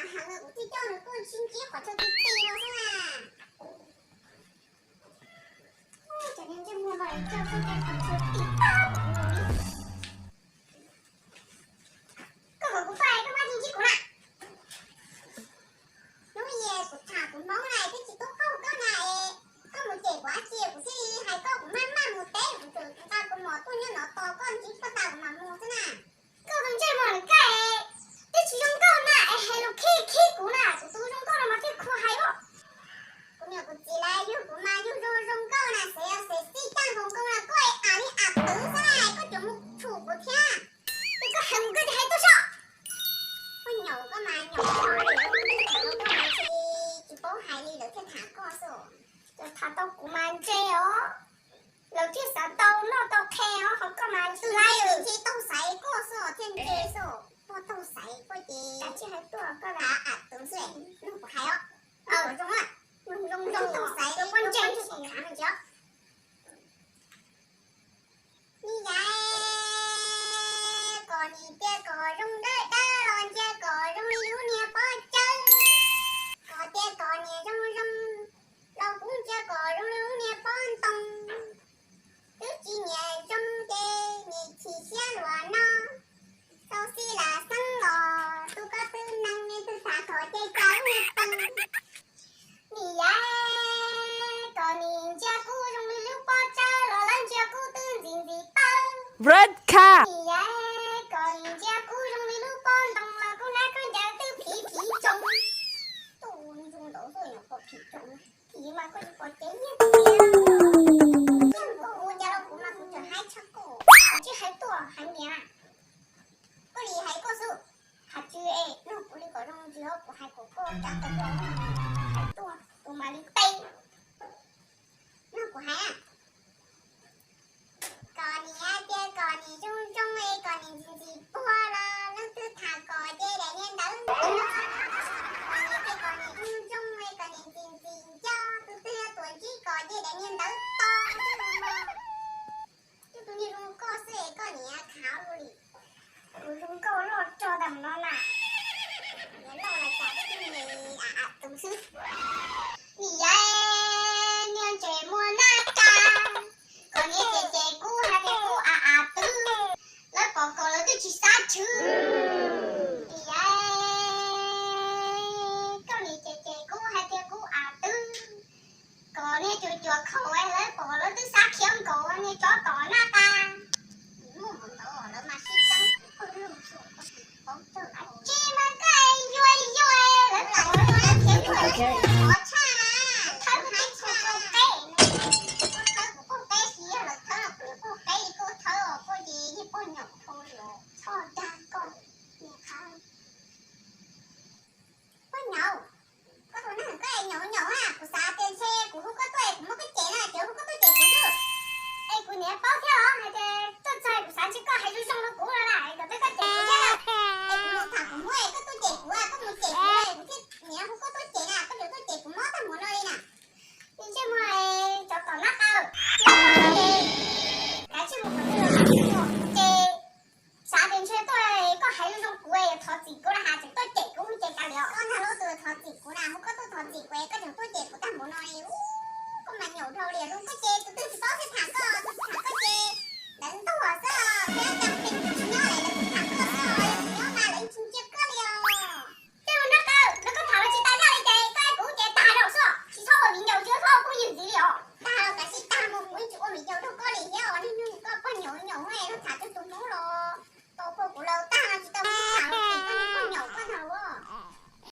Heev, kuv thiaj coj nws tuaj sib ntsib qhov chaw ti ti no xwb na. Cov niag ntsej muag no coj tuaj tej qhov chaw ti tag kuv li. Koj kom kuv pab, koj pab tsis ntsib kuv na. Hnub ib kuv tham kuv hmoob na twb tsis tub qaug koj na es, koj mus cem kuv dab tsi kuv thiaj li hais koj, kuv maj maj mus teb, kuv tseem nqa kaus mom tuaj nyob no tos koj ntsib koj tas kuv mam mus xwb na. Koj tus ntsej muag koj twb tsis zoo nkauj na es hais lus khib khib kuv na, kuv tus zoo nkauj no mas thiaj khuv hais os. Kuv niam kuv txiv lawv yug kuv mas yug zoo zoo nkauj na, xav yog xav xij caij nkaus nkoos los koj es av li av twv xwb na, koj tseem mus tshum kuv thiab. Ces koj hais mus koj ces hais tuaj saib. Koj nyaum koj mas nyaum, koj mas tsis, tsis paub hais li lawv thiaj tham koj xwb. Tham tau kuv mas ntse os, lawv thiaj xav tau noj tau qhe os, ho koj mas tus laib ntshe taug xaiv koj xwb thiaj ntse xwb. Koj taug xaiv koj ces tsis hais tuaj koj, av twv xwb, nug kuv hais os. Zoo zoo, taug xaiv koj ntse khav me ntsis os. Ni yav, kom nim tias kom zoo dawb dawb los ntsia kom zoo li lub niag pob cawv, kom tias kom nim zoo zoo los kuv ntsia kom zoo li lub niag pob ntoo. Twb tsis niam zoo ces nim chim siab luag no, tau xij lam xeeb los tus koj twb neeg ne twb tas kom ces cas lub niag pee. Nim yav, kom nim ntsia kuv zoo li lub pob cawv los lawv ntsia kuv twb ntxim ntxim tawb. Red card. Nim yav, kom nim ntsia kuv zoo li lub pob ntoo los kuv nab khaub ncaws twb phiv phiv tsoo. Tus zoo ntau xwb nyuam qhuav phiv tsoo, phiv mas koj tsis pom cev nyiaj tiag. Koj hu cas rau kuv mas kuv tseem haib tshaj koj, kuv tsis hais tuaj hais niam. Koj li hais koj xwb, hais tsis es nug kuv li kom zoo ntsis os, kuv hais kom koj cas tes hais tuaj kuv mam li teb. Nug kuv hais, kom nim tias kom nim zoo zoo es kom nim ntxim ntxim puag los leej twg tham kom ces daim niag ntawd ntawd. Kom nim tias kom nim zoo zoo es kom nim ntxim ntxim nco, tus twg tuam ntsib kom ces daim niag ntawd to xwb no. Twb tus niag zoo koj xwb es koj niam khav ua li. Kuv zoo nkauj loj tso tag mus no na. Niam loj los cas twb niam av av twv xwb. Nim yav, niag ntsej muag nab ka, kom niam cem cem kuv hais tias kuv av av twv, lawv pom kom lawv twb tsis xav tshwm. Nim yav, koj niam cem cem kuv hais tias kuv av twv, kom niag cuam cuam khaum lawv pom lawv twb xav khiav nkaus niag tsov tom nab qa. Muaj mus ntawd lawv mas sib txeeb, koj lub lub tsis paub tawg. Tsis mas koj yuag yuag lawv tau lawv khiav yuag, qhov tshaj na, thawb hais tshaj qeb, thawb kuv poj qeb, tsis yog lawv thawb, kuv poj qeb li koj thawb os, koj ces niag poj nyaum dhau li os, txhob dag koj niag qab. Poj nyaum, koj tus neeg koj nyaum nyaum na, kuv xav tias ntshe kuv hu koj tuaj es kuv muab koj cem na, tseem hu koj tuaj cem kuv xwb. Es kuv niam paub thiab os, hais tias tuaj txog kuv xav ntshe koj hais zoo zoo rau kuv no na, kom twb koj cem kuv thiab. Es kuv mus tham kuv muab es koj tuaj cem kuv, koj mus cem kuv, kuv thiaj niam hu koj tuaj cem na, koj tseem tuaj cem kuv mob tag mus no li na. Ntsej muag tsov tom nab qa, kav tsij mus qhov twg los ces xav tias ntshe tuaj koj hais zoo zoo kuv, thov txim kuv na has tseem tuaj cem kuv ces cas li os. Koj ntag lub tus thov txim kuv na, hu koj tuaj thov txim kuv es koj tseem tuaj cem kuv tag mus no li. Koj mas nyaum dhau li, zoo koj ces tus twg tsis paub thiaj tham koj, tus tham koj ces lawv ntuag xwb os.